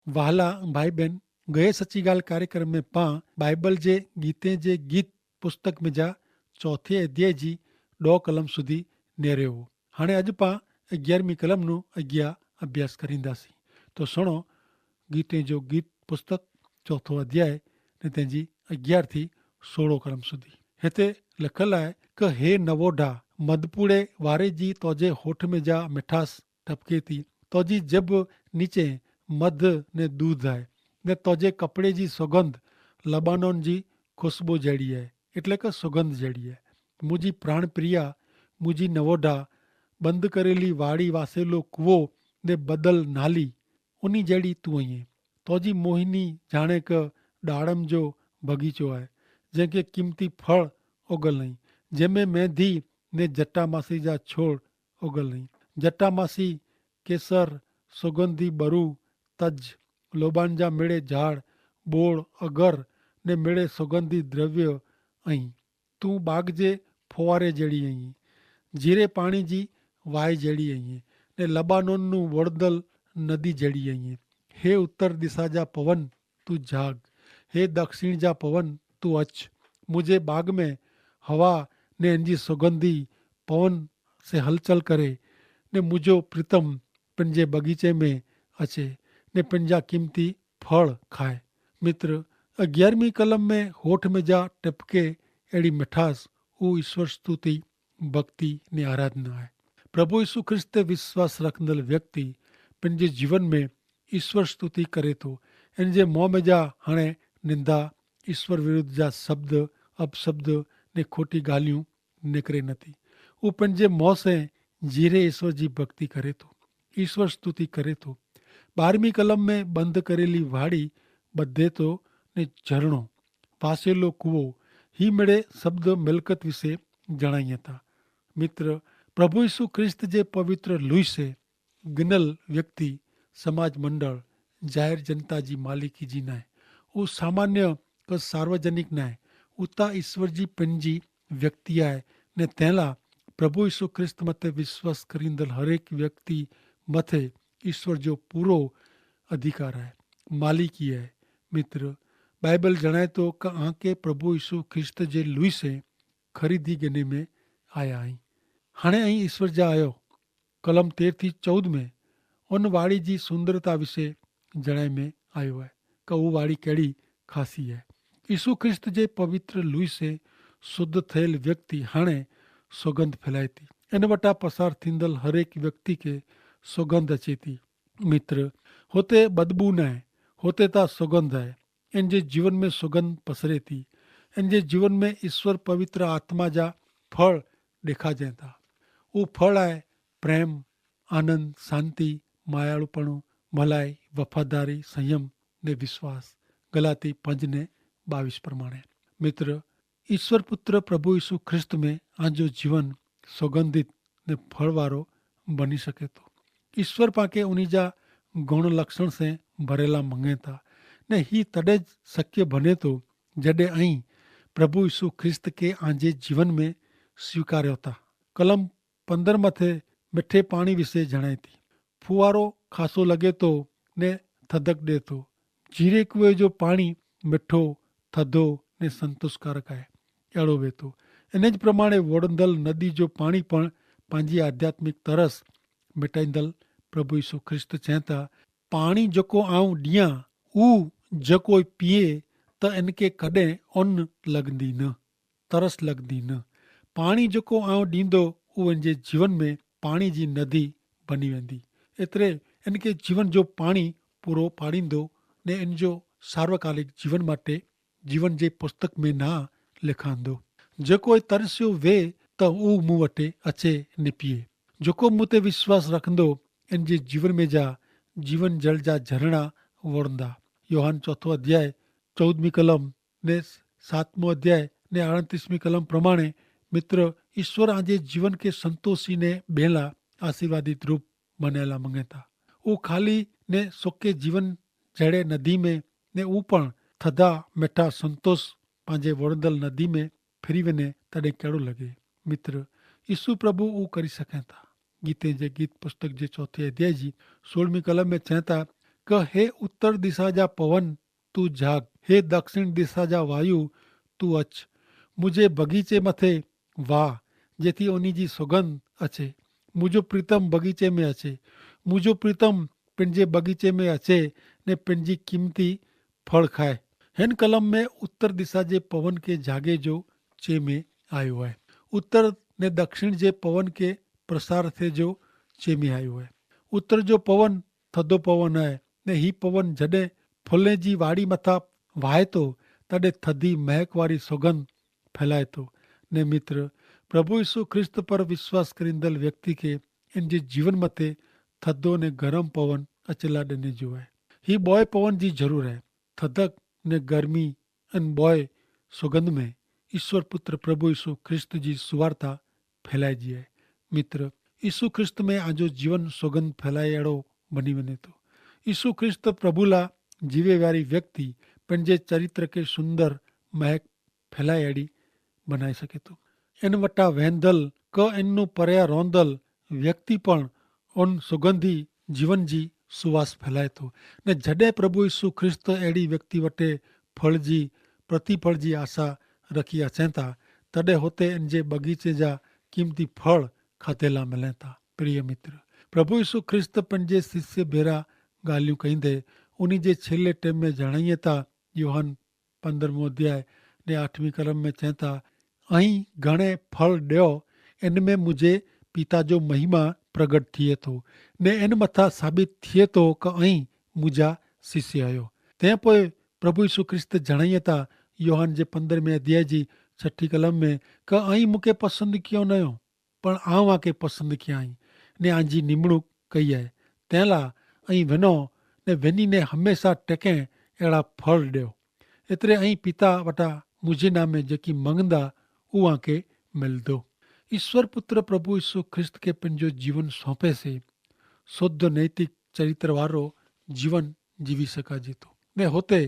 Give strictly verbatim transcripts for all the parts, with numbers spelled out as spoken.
વહાલા ભાઈ બહેન, ગયે સચી ગાલ કાર્યક્રમ મેં પાં બાઈબલ જે ગીતે જે ગીત પુસ્તક મેં જા ચોથે અધ્યાય જી ડો કલમ સુધી નેરે હો. હાણે અજ પાં અગિયારમી કલમ નું અગિયા અભ્યાસ કરીંદા સી. તો સુણો, ગીતે જો ગીત પુસ્તક ચોથો અધ્યાય ને તેની અગિયાર થી સોળો કલમ સુધી. હેતા લખલ આય કે હે નવોઢા, મધપૂડે વારે જી તોજે હોઠ મેં જા મિઠાસ ટપકે તી. તોજી જબ નીચે મધ ને દૂધ આય, ને તોજે કપડે જી સોગંધ લબાનોન જી ખુશબો જેડી આય, એટલે કે સોગંધ જેડી આય. મુજી પ્રાણ પ્રિયા, મુજી નવોઢા, બંધ કરેલી વાડી વાસેલો કૂવો ને બદલ નાલી, ઉની જેડી તું અહીં. તોજી મોહિની જાણે કે ડાડમ જો બગીચો આય, જેંકે કિંમતી ફળ ઓગલ નહીં, જેમે મેંધી ને જટામાસી જા છોડ ઓગલ નહીં. જટામાસી, કેસર, સોગંધી બરૂ, તજ, લોબાન જા મેળે ઝાડ, બોળ, અગર ને મેળે સોગંધી દ્રવ્ય અહીં. તું બાગ જે ફોવારે જેડી અહીં, જીરે પાણી જી વાય જેડી અહીં, ને લબાનોન નું વડદલ નદી જેડી અહીં. હે ઉત્તર દિશા જા પવન, તું જાગ. હે દક્ષિણ જા પવન, તું અચ્છ. મુઝે બાગ મેં હવા ને એનજી સુગંધી પવન સે હલચલ કરે, ને મુજો પ્રિતમ પનજે બગીચે મેં અચ્છે, ને પનજા કિમતી ફળ ખાય. મિત્ર, અગિયારમી કલમ મેં હોઠ મેં જા ટેપકે એડી મિઠાસ ઉ ઈશ્વર સ્તુતિ, ભક્તિ ને આરાધના હૈ. પ્રભુ ઈસુ ખ્રિસ્ત તે વિશ્વાસ રખંદલ વ્યક્તિ પનજે જીવન મેં ઈસ્વર સ્તુતિ કરે તો. એન જે મોં મેં જા હણે નિંદા, ઈસ્વર વિરુદ્ધ જા શબ્દ, અપશબ્દ ને ખોટી ગાલિયું નેકરે નથી. ઉપને જે મોં સે જીરે ઈસ્વર જી ભક્તિ કરે તો, ઈસ્વર સ્તુતિ કરે તો. બારમી કલમ મેં બંધ કરેલી વાડી બધે તો ને ઝરણો, વાસેલો કૂવો, હી મેડે શબ્દ મિલકત વિશે જણાઈ હતા. મિત્ર, પ્રભુ ઈસુ ખ્રિસ્ત જે પવિત્ર લુઈ સે ગિનલ વ્યક્તિ, સમાજ મંડળ, જાહેર જનતા જી માલિકી જી નાય. ઉસ સામાન્ય કે સાર્વજનિક નાય. ઉતા ઈસ્વર જી પનજી વ્યક્તિ આય. ને તેલા પ્રભુ ઈસુ ખ્રિસ્ત મતે વિશ્વાસ કરીંદલ હરેક વ્યક્તિ મતે ઈસ્વર જો પૂરો અધિકાર આય, માલિકી આય. મિત્ર, બાઈબલ જણાયતો કે આંકે પ્રભુ ઈસુ ખ્રિસ્ત જે લુઈ સે ખરીદી ગને મેં આયા હૈં. હણે અહીં ઈસ્વર જા આયો. કલમ તેર થી ચૌદ મેં ઉન વાડી જી સુંદરતા વિશે જણાઈ મેં આયો હૈ. કે ઉ વાડી કેડી ખાસી હૈ? ઈસુ ખ્રિસ્ત જે પવિત્ર લુઈ સે શુદ્ધ થયેલ વ્યક્તિ હણે સોગંધ ફેલાયતી. એન વટા પસાર થીંદલ હરેક વ્યક્તિ કે સોગંધ અચેતી. મિત્ર, હોતે બદબૂ નાય, હોતે તા સોગંધ હૈ. એન જે જીવન મેં સુગંધ પસરે થી. એન જે જીવન મેં ઈસ્વર પવિત્ર આત્મા જા ફળ દેખાજે થા. ઉહ ફળ આય પ્રેમ, આનંદ, શાંતિ, માયાળુપણું, ભલાઈ, વફાદારી, સંયમ ને વિશ્વાસ. ગલાતી પંજ ને બાવીસ પ્રમાણે. મિત્ર, ઈસ્વર પુત્ર પ્રભુ ઈસુ ખ્રિસ્ત મેં આજો જીવન સુગંધિત ને ફળવારો બની શકે તો. ઈસ્વર પાંકે ઉની જા ગુણલક્ષણ સે ભરેલા મંગેતા. ને હી તદે જ શક્ય ભનેતો જડે અહીં પ્રભુ ઈસુ ખ્રિસ્ત કે આજે જીવન મેં સ્વીકાર્યો તા. કલમ પંદર મતે મિઠે પાણી વિશે જણાયતી. ફુવારો ખાસો લગેતો ને થદક દેતો. જીરે કુએ જો પાણી મિઠો, થદો ને સંતોષકારક આય. એડો વેતો. અને જ પ્રમાણે વોડંદલ નદી જો પાણી પણ પાંજી આધ્યાત્મિક તરસ મિટાઈંદલ. પ્રભુ ઈસુ ખ્રિસ્ત ચેંતા, પાણી જકો આઉં દિયા ઉ જકો પીએ, તો એનકે કદે અન્ન લગદી ન, તરસ લગદી ન. પાણી જકો આઉં દીંદો ઉ એનજે જીવન મેં પાણી જી નદી બની વેંદી. એતરે એનકે જીવન જો પાણી પૂરો પાડીંદો, ને એનજો સાર્વકાલિક જીવન માટે જીવન જે પુસ્તક મેં ના લેખાંદો. જે કોઈ તરસ્યો વે, તો ઉ મું વટે અચે ને પીએ. જોકો મું તે વિશ્વાસ રખંદો, એન જે જીવન મેં જા જીવન જલ જા ઝરણા વોડંદા. યોહાન ચોથો અધ્યાય ચૌદમી કલમ ને સાતમો અધ્યાય ને આડત્રીસમી કલમ પ્રમાણે, મિત્ર, ઈસ્વર આજે જીવન કે સંતોષી ને બેલા આશીર્વાદિત રૂપ બનેલા મંગેતા. ઉ ખાલી ને સોકે જીવન જેડે નદી મેં ને ઉપણ થદા મેઠા સંતોષ પાંજે વરંદલ નદી મેં ફિરી વેને તદે કેડો લગે? મિત્ર, ઈસુ પ્રભુ ઉ કરી સકેતા. ગીતે જે ગીત પુસ્તક જે ચોથે અધ્યાય જી સોળમી કલમ મેં ચેતા, કે હે ઉત્તર દિશા જા પવન, તું જાગ. હે દક્ષિણ દિશા જા વાયુ, તું અચ્છ. મુઝે બગીચે મતે વાહ, જેથી ઓની જી સોગંધ અચ્છે. મુઝે પ્રિતમ બગીચે મેં અચ્છે. મુઝે પ્રિતમ પનજે બગીચે મેં અચ્છે, ને પનજી કિંમતી ફળ ખાય. હેન કલમ મેં ઉત્તર દિશા જે પવન કે જાગે જો ચે મેં આયો હૈ. ઉત્તર ને દક્ષિણ જે પવન કે પ્રસાર થે જો ચે મેં આયો હૈ. ઉત્તર જો પવન થદો પવન હૈ, ને હી પવન જડે ફુલે જી વાડી મતા વાય તો, તડે થદી મહેકવારી સોગંધ ફેલાય તો. ને મિત્ર, પ્રભુ ઈસુ ખ્રિસ્ત પર વિશ્વાસ કરીંદલ વ્યક્તિ કે એન જે જીવન મતે થદો ને ગરમ પવન અચેલા ડેને જો હૈ. હી બોય પવન જી જરૂર હૈ. થદક ને ગરમી અન બોય સોગંધ મેં ઈસ્વર પુત્ર પ્રભુ ઈસુ ખ્રિસ્ત જી સુવાર્તા ફેલાઈ જી હૈ. મિત્ર, ઈસુ ખ્રિસ્ત મેં આજો જીવન સોગંધ ફેલાઈ એડો બની વને તો. ઈસુ ખ્રિસ્ત પ્રભુલા જીવે વારી વ્યક્તિ પણ જે ચરિત્ર કે સુંદર મહેક ફેલાઈ એડી બનાઈ શકે તો. એન વટા વહેંદલ કે એનનું પર્યા રોંદલ વ્યક્તિ પણ અન સુગંધી જીવન જી સુવાસ ફેલાય તો. ને જડે પ્રભુ ઈસુ ખ્રિસ્ત એડી વ્યક્તિ વટે ફળ જી પ્રતિફળ જી આશા રખી અચેતા, તદે હોતે એન જે બગીચે જા કિંમતી ફળ ખાતેલા મલેતા. પ્રિય મિત્ર, પ્રભુ ઈસુ ખ્રિસ્ત પન જે શિષ્ય ભેરા ગાલિયું કહીંદે ઉની જે છેલ્લે ટેમ મેં જણાયે તા. યોહાન પંદ્રહમો અધ્યાય ને આઠમી કલમ મેં ચેંતા, અહીં ઘણે ફળ ડ્યો, એન મેં મુઝે પિતા જો મહિમા પ્રગટ થિયે તો, ને એન મતા સાબિત થિયે તો કે અહીં મુઝા શિષ્ય હયો. તે પોય પ્રભુ ઈસુ ખ્રિસ્ત જણાયે તા, યોહાન જે પંદ્રહમે અધ્યાય જી છઠી કલમ મેં, કે અહીં મુકે પસંદ કિયો નયો, પણ આવ આકે પસંદ કિયા હી, ને આજી નિમણૂક કઈ હૈ. તેલા અહીં વેનો ને વેની ને હમેંશા ટેકે એડા ફળ ડેઓ. એતરે અહીં પિતા વટા મુઝે નામે જેકી મંગદા ઉઆ કે મેલ દો. ઈસ્વર પુત્ર પ્રભુ ઈસુ ખ્રિસ્ત કે પન જો જીવન સોંપે સે, શુદ્ધ નૈતિક ચરિત્ર વારો જીવન જીવી સકાજે તો, ને હોતે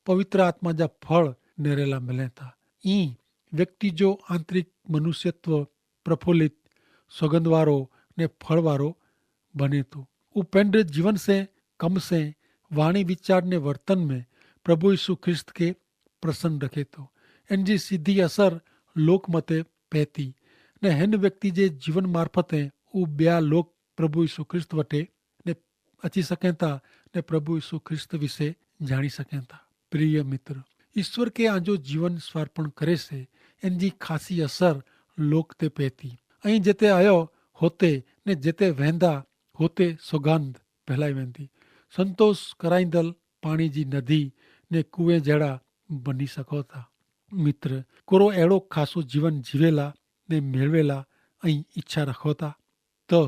પવિત્ર આત્મા જા ફળ નેરેલા મેલેતા. ઈ વ્યક્તિ જો આંતરિક મનુષ્યત્વ પ્રફુલ્લિત, સોગંદવારો ને ફળવારો બને તો. ઉપેન્દ્ર જીવન સે, કમ સે, વાણી વિચાર ને વર્તન મેં પ્રભુ ઈસુ ખ્રિસ્ત કે પ્રસન્ન રખે તો. એન જી સીધી અસર લોક મતે પૈતી, ને હેન વ્યક્તિ જે જીવન મારફતે ઉ બ્યા લોક પ્રભુ ઈસુ ખ્રિસ્ત વટે ને અચી સકેતા, ને પ્રભુ ઈસુ ખ્રિસ્ત વિશે જાણી સકેતા. પ્રિય મિત્ર, ઈસ્વર કે આજો જીવન સ્વાર્પણ કરે સે, એન જી ખાસી અસર લોક તે પૈતી. અહીં જેતે આયો હોતે ને જેતે વહેંદા હોતે સોગાંદ પહેલાઈ વેંદી. સંતોષ કરાઈંદલ પાણી જી નદી ને કૂએ જેડા બની સકોતા. મિત્ર, કોરો એડો ખાસો જીવન જીવેલા ને મેળવેલા અહીં ઇચ્છા રખોતા? તો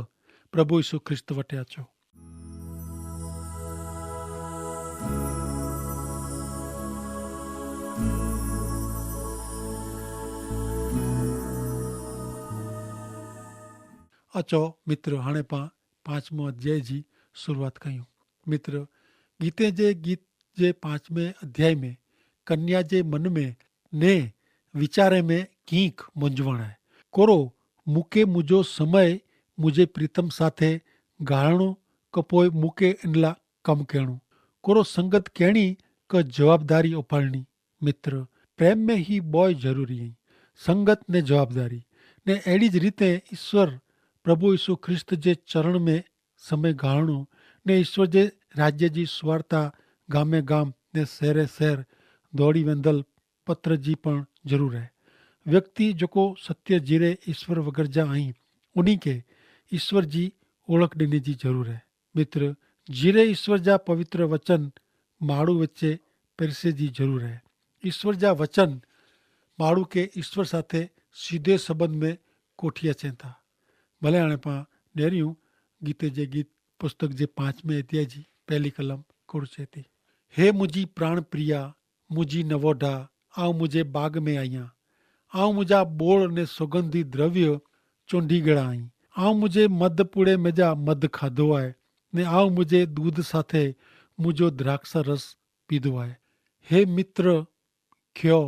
પ્રભુ ઈસુ ખ્રિસ્ત વટે આચો. અચો મિત્ર, હણે પા પાંચમો અધ્યાય જી શરૂઆત કહ્યું. મિત્ર, ગીતે જે ગીત જે પાંચમે અધ્યાય મેં કન્યા જે મન મેં ને વિચારે મેં કિંક મંજવણ હૈ. કોરો મુકે મુજો સમય મુજે પ્રિતમ સાથે ગારણો કપોય મુકે એનલા કમ કહેણો? કોરો સંગત કહેણી કે જવાબદારી ઓપાલણી? મિત્ર, પ્રેમ મેં હી બોય જરૂરી હૈં. સંગત ને જવાબદારી ને એડી જ રીતે ઈસ્વર પ્રભુ ઈસુ ખ્રિસ્ત જે ચરણ મેં સમય ગારણો ને ઈસ્વર જે રાજ્ય જી સ્વાર્થા ગામે ગામ ને સહેરે સહેર દોડી વેંધલ પત્ર જી પણ જરૂર હૈ. વ્યક્તિ જોકો સત્ય જીરે ઈસ્વર વગર જા અહીં ઉની કે ઈસ્વર જી ઓળખ દેને જી જરૂર હૈ. મિત્ર, જીરે ઈસ્વર જા પવિત્ર વચન માડૂ વચ્ચે પેરસે જી જરૂર હૈ. ઈસ્વર જા વચન માડૂ કે ઈસ્વર સાથે સીધે સંબંધ મેં કોઠિયા ચેતા. ભલે આણે પાં ડેર્યું ગીતે જે ગીત પુસ્તક જે પાંચમે અધ્યાય જી પહેલી કલમ કોડ ચેતી. હે મુજી પ્રાણ પ્રિયા, મુજી નવોઢા, આઉં મુજે બાગ મેં આયા. આઉં મુજા બોળ ને સુગંધી દ્રવ્ય ચોંઢી ગેડા આઈ. આઉં મુજે મધ પુડે મેજા મધ ખાધો આય, ને આઉં મુજે દૂધ સાથે મુજો દ્રાક્ષા રસ પીધો આય. હે મિત્ર, ખ્યો,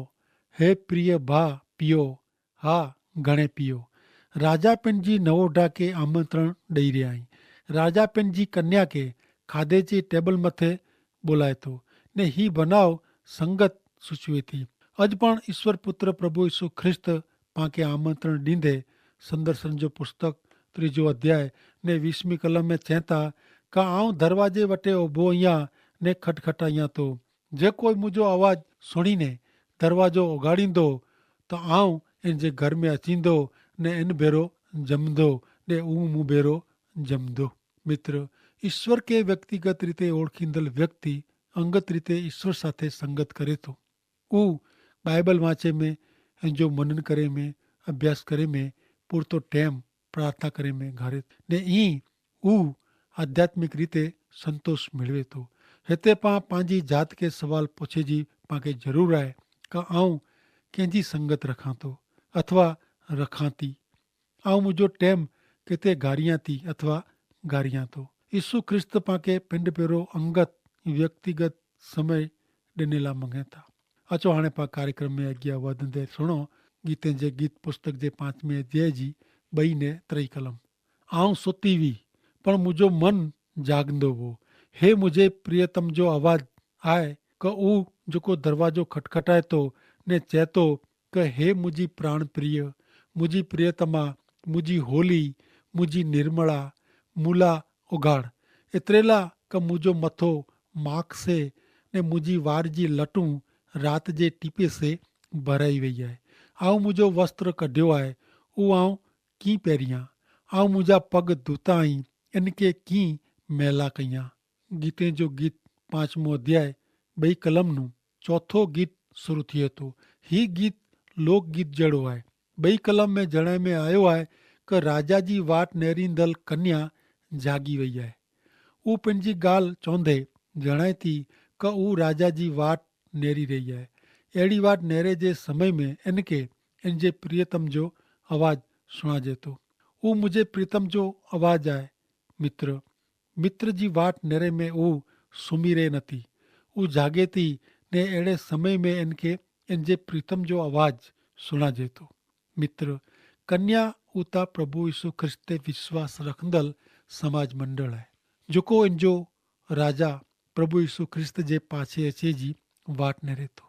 હે પ્રિય ભા, પિયો, હા, ઘણે પિયો. રાજા પેનજી નવોઢા કે આમંત્રણ દઈ રહ્યા હૈં. રાજા પેનજી કન્યા કે ખાધે જી ટેબલ મતે બોલાયતો. ને હી ભનાવ સંગત સૂચવેતી. અજ પણ ઈસ્વર પુત્ર પ્રભુ ઈસુ ખ્રિસ્ત પાંકે આમંત્રણ દીધે. સંદર્શન જો પુસ્તક ત્રીજો અધ્યાય ને વીસમી કલમ મેં ચેંતા, કા આઉં ધરવાજે વટે ઓભો અહિયા ને ખટખટાયા તો. જે કોઈ મુજો અવાજ સુણીને ધરવાજો ઓગાડીંદો, તો આઉં એન જે ઘર મેં અચીંદો ને એન ભેરો જમદો ને ઉં મુભેરો જમદો. મિત્ર, ઈસ્વર કે વ્યક્તિગત રીતે ઓળખીંદલ વ્યક્તિ અંગત રીતે ઈસ્વર સાથે સંગત કરે તો. ઉં બાઈબલ વાંચે મેં, જો મનન કરે મેં, અભ્યાસ કરે મેં, પૂરતો ટેમ પ્રાર્થના કરે મેં ઘરે, ને ઈ ઉં આધ્યાત્મિક રીતે સંતોષ મેળવે તો. હેતે પાં પાંજી જાત કે સવાલ પોછે જી પાંકે જરૂર આય, કા આઉં કેંજી સંગત રખાં તો અથવા રખાંતી? આઉં મુજો ટેમ કેતે ગારિયાંતી અથવા ગારિયાંતો? ઈસુ ખ્રિસ્ત પાંકે પિંડ પેરો અંગત વ્યક્તિગત સમય દેનેલા મંગેતા. અચો હાણે પાં કાર્યક્રમ મેં અગિયા વધન દે સુણો. ગીતે જે ગીત પુસ્તક જે પાંચમે અધ્યાય જી બઈ ને ત્રય કલમ. આઉં સોતી વી પણ મુજો મન જાગંદો વો. હે મુજે પ્રિયતમ જો અવાજ આય, કે ઉં જોકો દરવાજો ખટખટાય તો ને ચેતો, કે હે મુજી પ્રાણ પ્રિય, મુજી પ્રિયતમા, મુજી હોલી, મુજી નિર્મળા, મુલા ઉગાડ. એતરેલા કે મુજો મતો માખ સે ને મુજી વાર જી લટું રાત જે ટીપે સે ભરાઈ વૈયા હૈ. આઉં મુજો વસ્ત્ર કઢ્યો આય, ઉં આઉં કી પેરિયા? આઉં મુજા પગ ધૂતા હી, એનકે કી મૈલા કહિયા? ગીતે જો ગીત પાંચમો અધ્યાય બઈ કલમનું ચોથો ગીત શરૂ થી હતો. હી ગીત લોકગીત જેડો આય. બઈ કલમ મેં જણાય મેં આયો આય, કે રાજા જી વાટ નેરી દલ કન્યા જાગી વૈયા હૈ. ઉપને જી ગાલ ચોંધે જણાય થી, કે ઉં રાજા જી વાટ નેરી રહી આય. એડી વાટ નેરે જે સમય મેં એનકે એન જે પ્રિયતમ જો અવાજ સુણાજે તો. ઉં મુઝે પ્રિયતમ જો અવાજ આય. મિત્ર, મિત્ર જી વાટ નેરે મેં ઉં સુમી રહે નથી. ઉં જાગે તી ને એડે સમય મેં એનકે એન જે પ્રિયતમ જો અવાજ સુણાજે તો. મિત્ર, કન્યા ઉતા પ્રભુ ઈસુ ખ્રિસ્તે વિશ્વાસ રખંદલ સમાજ મંડળ હૈ, જોકો એન જો રાજા પ્રભુ ઈસુ ખ્રિસ્ત જે પાછે અચે જી વાટ નેરે તો.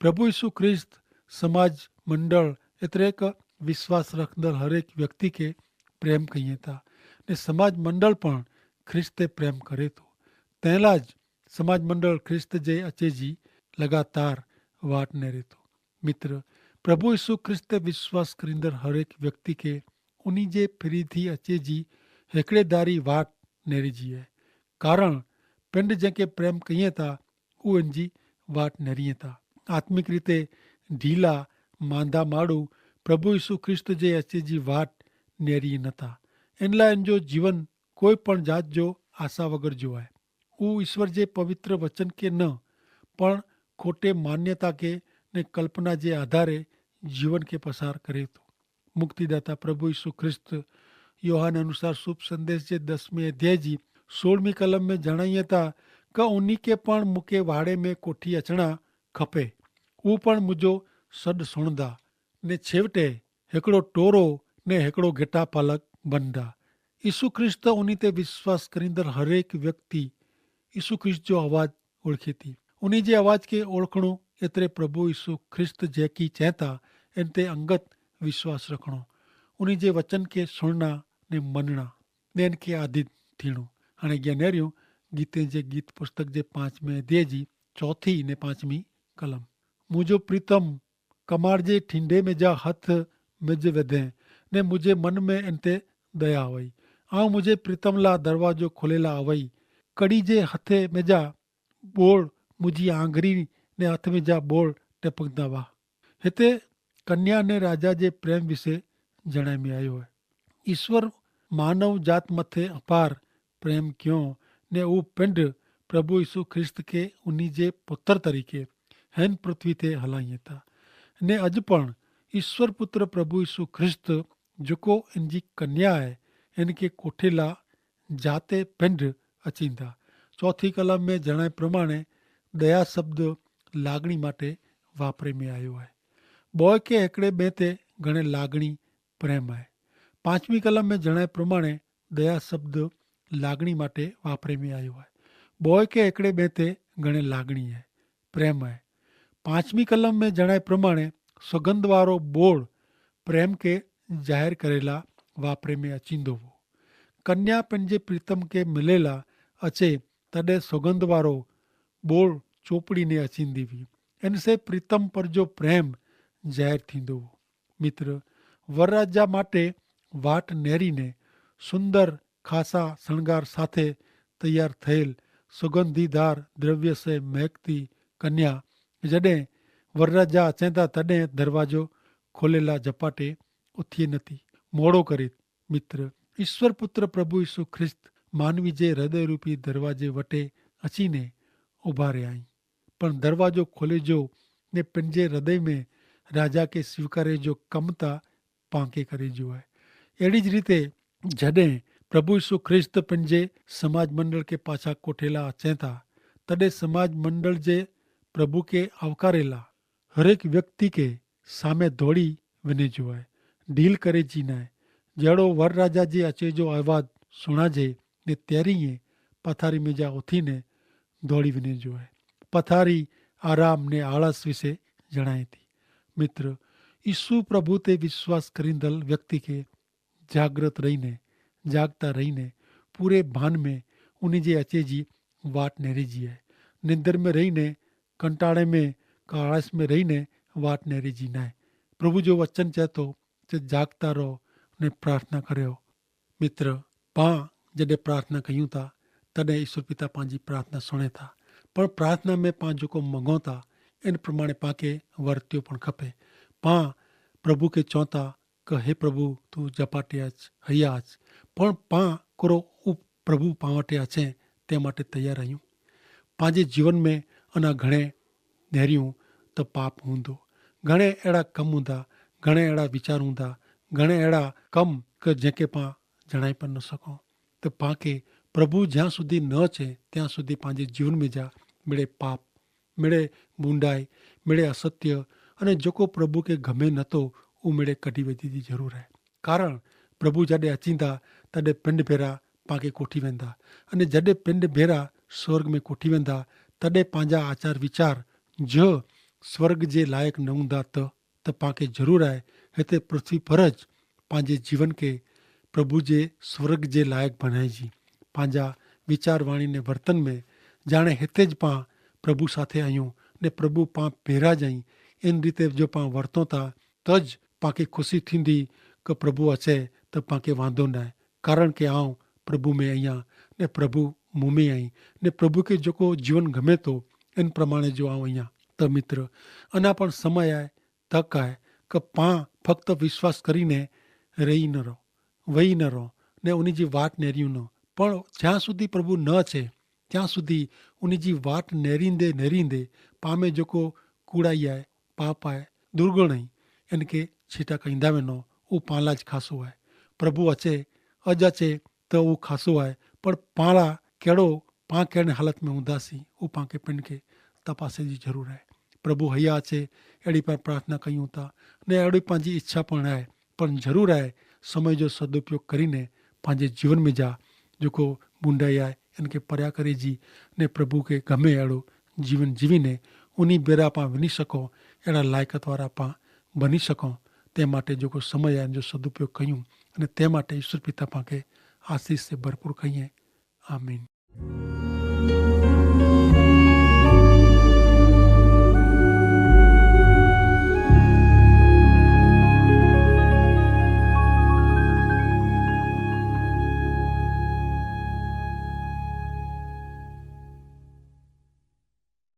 પ્રભુ ઈસુ ખ્રિસ્ત સમાજ મંડળ એતરેક વિશ્વાસ રખંદલ હરેક વ્યક્તિ કે પ્રેમ કહિયે તા, ને સમાજ મંડળ પણ ખ્રિસ્તે પ્રેમ કરે તો. તેલા જ સમાજ મંડળ ખ્રિસ્ત જે અચે જી લગાતાર વાટ નેરે તો. મિત્ર, પ્રભુ ઈસુ ખ્રિસ્તે વિશ્વાસ કરીંદર હરેક વ્યક્તિ કે ઉની જે ફિરી થી અચે જી હેકડેદારી વાટ નેરી જી હૈ. કારણ પિંડ જેંકે પ્રેમ કહિયે તા ઉ એન જી વાટ નેરી તા. આત્મિક રીતે ઢીલા માંદા માડૂ પ્રભુ ઈસુ ખ્રિસ્ત જે અચે જી વાટ નેરી નતા. એનલા એન જો જીવન કોઈ પણ જાત જો આશા વગર જો આય. ઉ ઈસવર જે પવિત્ર વચન કે ન પણ ખોટે માન્યતા કે ને કલ્પના જે આધારે જીવન કે પસાર કરે તો. મુક્તિદાતા પ્રભુ ઈસુ ખ્રિસ્ત યોહાન અનુસાર શુભ સંદેશ જે દસમે અધ્યાય જી સોળમી કલમ મેં જણાયે તા, કે ઉની કે પણ મુકે વાડે મેં કોઠી અચણા ખપે. ઉ પણ મુજો સદ સુણદા ને છેવટે હેકડો ટોરો ને હેકડો ગેટા પાલક બનદા. ઈસુ ખ્રિસ્ત ઉની તે વિશ્વાસ કરીંદર હરેક વ્યક્તિ ઈસુ ખ્રિસ્ત જો અવાજ ઓળખેતી. ઉની જે અવાજ કે ઓળખણો એતરે પ્રભુ ઈસુ ખ્રિસ્ત જેકી ચેતા એન તે અંગત વિશ્વાસ રખણો. ઉની જે વચન કે સુણના ને મનના ને એન કે આધિત થીણો. હણે જ્ઞાનેરિયો ગીતે જે ગીત પુસ્તક જે પાંચમે દેજી ચોથી ને પાંચમી કલમ. મુજો પ્રિતમ કમાર જે ઠીંડે મેં જા હથ મેં જે વેધે ને મુજે મન મેં એન તે દયા આવય. આઉં મુજે પ્રિતમ લા દરવાજો ખોલેલા આવય. કડી જે હથે મેં જા બોળ મુજી આંગરી ને હથ મેં જા બોળ ટેપકદા વાહ. હેતા કન્યા ને રાજા જે પ્રેમ વિશે જણાઈ મેં આયો હૈ. ઈસ્વર માનવ જાત મતે અપાર પ્રેમ ક્યો ને ઉપ પિંડ પ્રભુ ઈસુ ખ્રિસ્ત કે ઉની જે પુત્ર તરીકે હેન પૃથ્વી તે હલાઈ હતા. ને અજ પણ ઈસ્વર પુત્ર પ્રભુ ઈસુ ખ્રિસ્ત જોકો એન જી કન્યા હૈ એન કે કોઠેલા જાતે પિંડ અચીંદા. ચોથી કલમ મેં જણાય પ્રમાણે દયા શબ્દ લાગણી માટે વાપરે મેં આયો હૈ. બોય કે હેકડ઼ે બે તે ઘણે લાગણી પ્રેમ હૈ. પાંચમી કલમ મેં જણાય પ્રમાણે દયા શબ્દ લાગણી માટે વાપરે મેં આયો હૈ. બોય કે એકડ઼ે બેંતે ગણે લાગણી હૈ, પ્રેમ હૈ. પાંચમી કલમ મેં જણાય પ્રમાણે સોગંદવારો બોળ પ્રેમ કે જાહેર કરેલા વાપરે મેં અચીંદો વો. કન્યા પેનજે પ્રિતમ કે મિલેલા અચે તદે સોગંદવારો બોળ ચોપડી ને અચીંદી વી. એન સે પ્રિતમ પર જો પ્રેમ જાહેર થીંદો વો. મિત્ર, વરરાજા માટે વાટ નેરી ને સુંદર ખાસા સણગાર સાથે તૈયાર થયેલ સુગંધીદાર દ્રવ્ય સે મહેકતી કન્યા જડે વરરાજા અચેતા તદે દરવાજો ખોલેલા જપાટે ઉથિયે નથી, મોડો કરે. મિત્ર, ઈસ્વર પુત્ર પ્રભુ ઈસુ ખ્રિસ્ત માનવી જે હૃદયરૂપી દરવાજે વટે અચીને ઉભારે આઈ. પણ દરવાજો ખોલે જો ને પનજે હૃદય મેં રાજા કે સ્વીકારે જો કમતા પાંકે કરે જો હૈ. એડી જ રીતે જડે પ્રભુ ઈસુ ખ્રિસ્ત પનજે સમાજ મંડળ કે પાછા કોઠેલા અચેતા તદે સમાજ મંડળ જે પ્રભુ કે આવકારેલા હરેક વ્યક્તિ કે સામે ધોડી વને જો હૈ, ઢીલ કરે જી નાય. જેડો વરરાજા જે અચે જો અવાજ સુણાજે ને તેરી પથારી મેં જા ઉથી ને ધોડી વને જો હૈ. પથારી આરામ ને આળસ વિશે જણાયતી. મિત્ર, ઈસુ પ્રભુ તે વિશ્વાસ કરીંદલ વ્યક્તિ કે જાગ્રત રહીને જાગતા રહીને પૂરે ભાન મેં ઉની જે અચે જી વાટ નેરી જી હૈ. નિંદર મેં રહીને કંટાળે મેં કાળસ મેં રહીને વાટ નેરી જી નાય. પ્રભુ જો વચન ચેતો તે જાગતા રહો ને પ્રાર્થના કર્યો. મિત્ર, પાં જડે પ્રાર્થના કહ્યું તા તદે ઈસુ પિતા પાંજી પ્રાર્થના સુણે તા. પણ પ્રાર્થના મેં પાં જોકો મંગો તા એન પ્રમાણે પાંકે વર્ત્યો પણ ખપે. પાં પ્રભુ કે ચોંતા કે હે પ્રભુ, તું જપાટ્યા જ હૈયા જ. પણ પાં કરો ઉપ પ્રભુ પાંવટ્યા છે તે માટે તૈયાર રહ્યું. પાંજે જીવન મેં અના ઘણે નેર્યું તો પાપ હૂંદો. ઘણે એડા કમ હૂંદા, ઘણે એડા વિચાર હૂંદા, ઘણે એડા કમ કે જેંકે પાં જણાઈ પણ ન સકો. તો પાંકે પ્રભુ જ્યાં સુધી ન છે ત્યાં સુધી પાંજે જીવન મેં જા મેળે પાપ, મેળે બુંડાઈ, મેળે અસત્ય અને જોકો પ્રભુ કે ગમે નતો ઉમેડે કઢી વેધી જી જરૂર હૈ. કારણ પ્રભુ જડે અચીંદા તદે પિંડ ભેરા પાંકે કોઠી વેંદા. અને જડે પિંડ ભેરા સ્વર્ગ મેં કોઠી વેંદા તદે પાંજા આચાર વિચાર જો સ્વર્ગ જે લાયક નહુંદા તો તો પાંકે જરૂર આય હેતરે પૃથ્વી પર જ પાંજે જીવન કે પ્રભુ જે સ્વર્ગ જે લાયક ભનાઈ જી. પાંજા વિચારવાણી ને વર્તન મેં જાણે હેતે જ પાં પ્રભુ સાથે આયું ને પ્રભુ પાં ભેરા જ અહીં. એન રીતે જો પાં વર્તો તા તો જ પાંકે ખુશી થીંદી કે પ્રભુ અચે તો પાંકે વાંધો નાય. કારણ કે આઉં પ્રભુ મેં અહિયા ને પ્રભુ મું મેં અહીં ને પ્રભુ કે જોકો જીવન ગમે તો એન પ્રમાણે જો આઉં અહિયા. તો મિત્ર, અના પણ સમય આય તક આય કે પાં ફક્ત વિશ્વાસ કરીને રહી ન રહો, વહી ન રહો ને ઉની જી વાટ નેર્યું ન. પણ જ્યાં સુધી પ્રભુ ન છે ત્યાં સુધી ઉની જી વાટ નેરીંદે નેરીંદે પામે જોકો કુડાઈ આય, પાપ આય, દુર્ગણ અહીં એન કે છીટા કઈંદા વેનો. ઉપાલા જ ખાસો આય. પ્રભુ અચે અજ અચે તો ઉ ખાસો આય. પણ પાલા કેડો પાં કેડે હાલત મેં ઉંદા સી ઉપાં કે પિંડ કે તપાસે જી જરૂર આય. પ્રભુ હૈયા છે એડી પણ પ્રાર્થના કહ્યું તા ને એડી પાંજી ઇચ્છા પણ આય. પણ જરૂર આય સમય જો સદુપયોગ કરીને પાંજે જીવન મેં જા જોકો બુંડાઈ આય એન કે પર્યા કરે જી ને પ્રભુ કે ગમે એડો જીવન જીવીને ઉની બેરા પાં વિની શકો એડા લાયકત વારા પાં બની શકો. તે માટે જોકો સમય આય જો સદુપયોગ કહ્યું અને તે માટે ઈસુ પિતા પાંકે આશીસ સે ભરપૂર કહિએ. આમીન.